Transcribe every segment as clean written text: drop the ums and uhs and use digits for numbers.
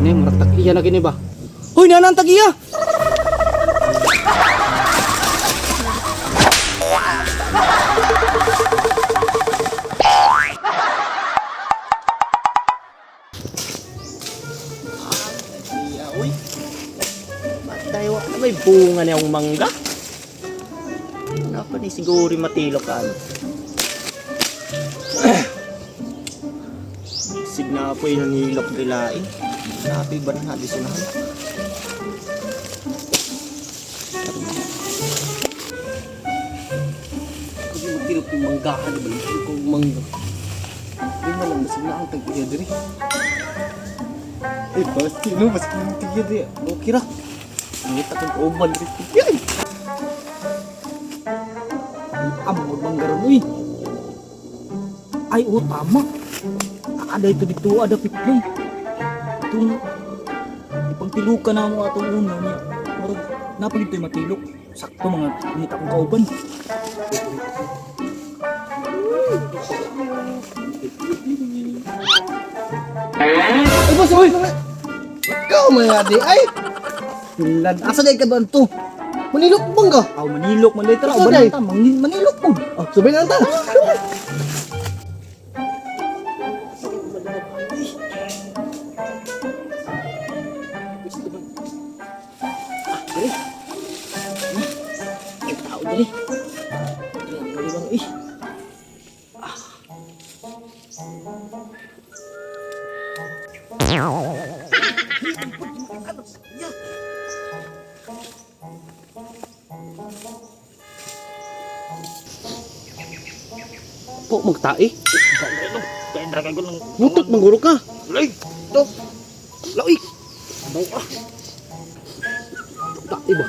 Ano yung murag tag-iya na gini ba? Hoy, nanang tag-iya! Iya, uy. Patay, wa na may bunga niyang mangga. Ano pa ni siguro matilok ano. Signa po yung nilok dilain. Napi ba na natin sinahan? Kasi magtilok yung manggahan, di ba? Yung mangga. Di man lang, basig na ang tag-iya diri. Ay, basti no, basig na ang tag-iya diri. Okay ra. Ang ita kong uban diri. Ay! Amo mangga ron, uy. Ay, oh, tama. Ada ito dito, ada piplay. Itong ipangtilukan na mo atong una niya. Murag, napagid ito'y matilok. Sakto mga ngita kong kauban. Ay, boss, uy! Ikaw, mga di, ay! Pilan, asa di ka ba ito? Manilok bang ka? Aw, manilok man dahil tara. Asa Uban day? ta, manilok po. Oh, subay na lang ta. Diri. Ay, tao diri. Diri ang libang eh. Po, magtae. Butot, mangguro ka. Lay! To! Lay! Ah. Tae ba?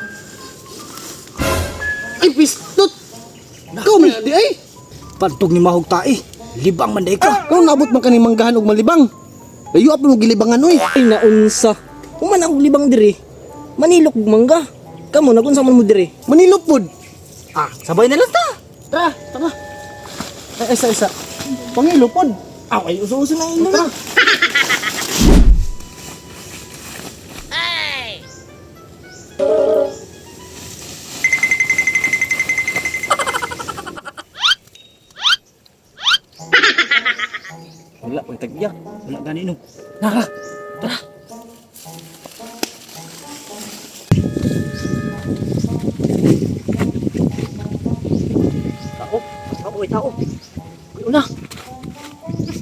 Ay, pistot! Ikaw, mga di, ay! Pantog ni mahog tae. Libang man day ka. Ikaw, nabot man ka ni manggahan og malibang. Layo pa mo gilibangan, uy. Ay naunsa. Human ang libang diri. Manilok ug mangga. Kamo nagunsa man mo diri. Manilok pod. Ah, sabay na lang ta. Tara, tara. Ay, isa, isa. Pangilo pod. Ah, ay uso-uso na ino Tara. na. Wala, may tagya. Wala gani no. Nara. Tara. Tao, tao, ay tao. Uy, una.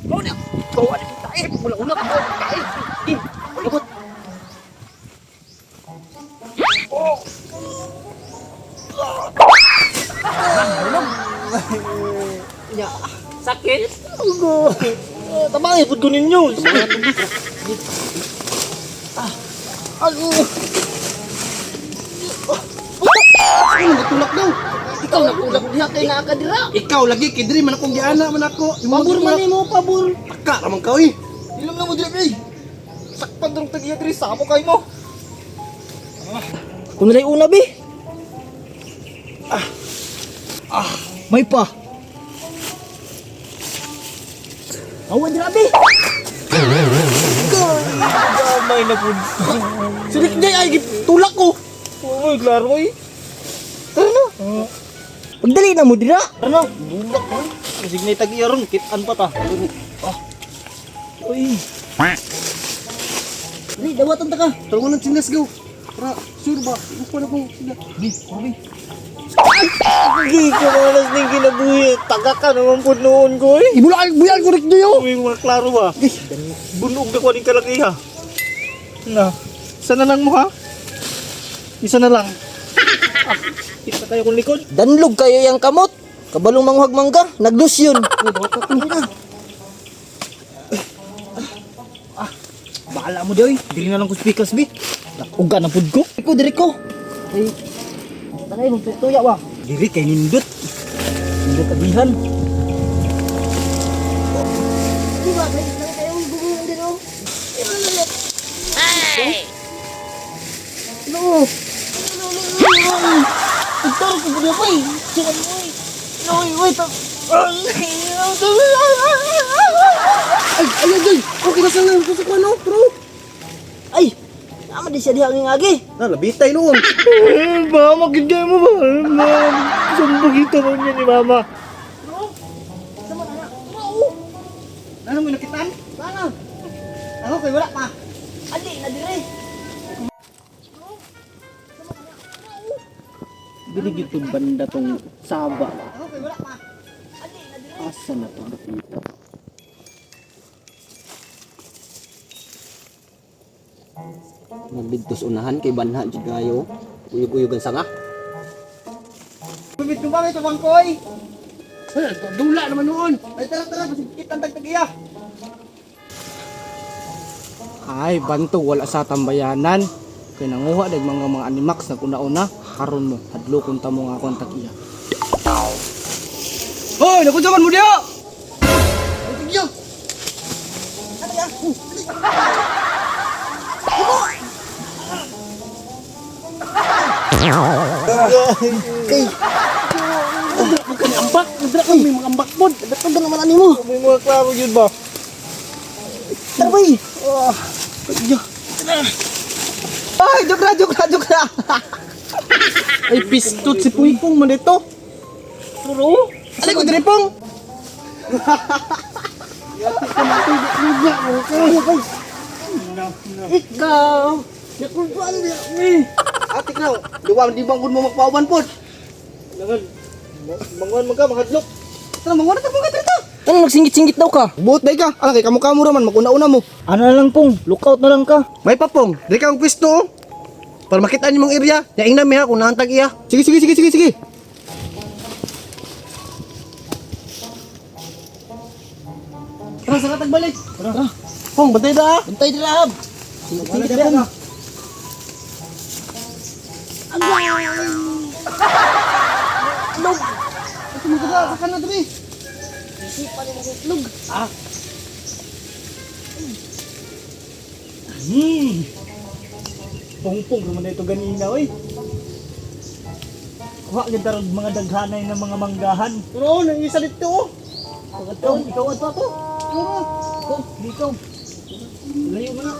Una. Bawa na tayo. Wala una ka. Tayo. Eh, abot. Oh. Sakit! Ugo. Tama, ipod ko ninyo. Ah. Ano, nagtulak daw. Ikaw nagulak diha kay naa ka dira. Ikaw lagi, kidri man akong giana man ako. Imo Pabor man nimo, pabor. Taka, ramang ka, uy. Ilom na mo dira, bay. Sakpan drong tagiya diri sa mo kay mo. Kung nalay una bi. Ah. Ah, may pa. Awan dira bi. Gamay na po. Sirik day ay tulak ko. Uy, klaro eh. Tara na. Pagdali na mo dira. Tara na. Bulak ko. Kasi na tag-iya ron. Kitaan pa ta. Ah. Uy. Dali, dawatan ta ka. Tara ng chinas go. Tara, sure ba? Upo na ko sila. Bi, bi. Hindi ka malas ng kinabuhi. Taga ka naman po noon ko eh. Ibulak buyal ko rik dayo. Uy, mga klaro ba? Bunog na ko rin kalaki ha. Na. Isa na lang mo ha? Isa na lang. Ah, kita tayo kung likod. Danlog kayo yang kamot. Kabalong manguhag mangga, nagdus yun. Ah, bahala mo doy. Dili na lang ko speakers bi. Uga na pud ko. Ko diri ko. Ay, tanay mo tuya wa. Diri kay nindot. Nindot abihan. Di ba kay kayo gugun din oh. Hey. No. No, no, no, no. Ito ko pud ko eh. Sukan mo eh. No, wait. Ay, ay, ay, ay. Okay na sana ko sa kuno, bro. Wa di siya diha ang agi. Na, labitay noon. Eh, mama, gid mo ba? Mama, sumbong ito mo niya ni mama. Sama na na. Mao. Ano mo nakitaan? Sana. Ako kay wala pa. Ali na dire. Dili gyud tong banda tong saba. Ako kay wala pa. Asa na to nakita? Nagdidtos unahan kay banha jud kayo. Uyog-uyog ang sanga. Bumit ba may tumangkoy? Dula naman noon. Ay tara tara, basig kitang tagtagiya. Ay, banto wala sa tambayanan. Kay nanguha dag mga mga animax na una-una, karon mo hadlokon ta mo nga akong tag-iya. Hoy, nakunsa man mo diha? Ay tagyo. Ano ya? Kay. Ambak, nadra ka may mga ambak pod. Dato naman ani mo. May mga klaro yun ba? Tara bay. Ay, joke na, joke na, joke na. Ay, pistot si Pungpung man dito. Turo. Alay ko dire pong. Ikaw. Nakulbaan niya mi. Ate kraw, duwa di bang mo magpauban pod. Langan, manguan man ka, makadlok. Tara manguan ta mga dito. Ano nagsingit-singit daw ka? Buot day ka. Ala kay kamo-kamo ra man maguna-una mo. Ano na lang pong, lookout na lang ka. May papong, diri ka ang pwesto oh. Para makita niyo mong area, yaing nami ha kung naantag iya. Sige sige sige sige sige. Tara sa katag balik. Tara. Pong, bantay da ah. Bantay dira hab. Singit-singit pong. Ito mo ka ka na diri. Isipan mo itlog. Pungpung naman dito ganina, oy. Kuha gid tarong mga daghanay ng mga manggahan. Pero nang isa dito oh. Ikaw, ikaw at to. Ikaw, ikaw. Layo mo na.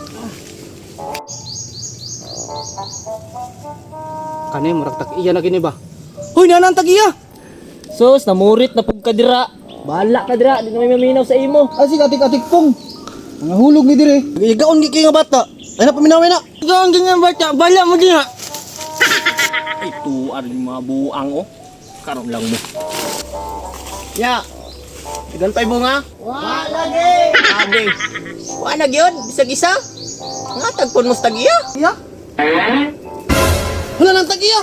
Kani murag tag iya na gini ba? Hoy, nanang tag iya. Sos, namurit na pug ka dira. Bahala ka dira, di na may maminaw sa imo. Ay sige atik atik pong. Mga hulog ni dire. Igaon gi kay nga bata. Ay na paminawin na. Igaon gi nga bata, bala mo diha. Ay tuar yung mga buang oh. Karon lang mo. Ya. Igan pa'y bunga. Wa lagi. Abi. Wa na gyud bisag isa. Nga tagpon mo sa tag-iya. Iya. Wala nang tag iya.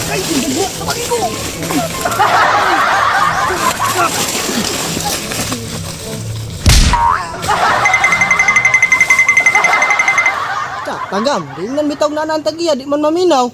Ay, tagam, di man bitaw na ang tag-iya, di man maminaw.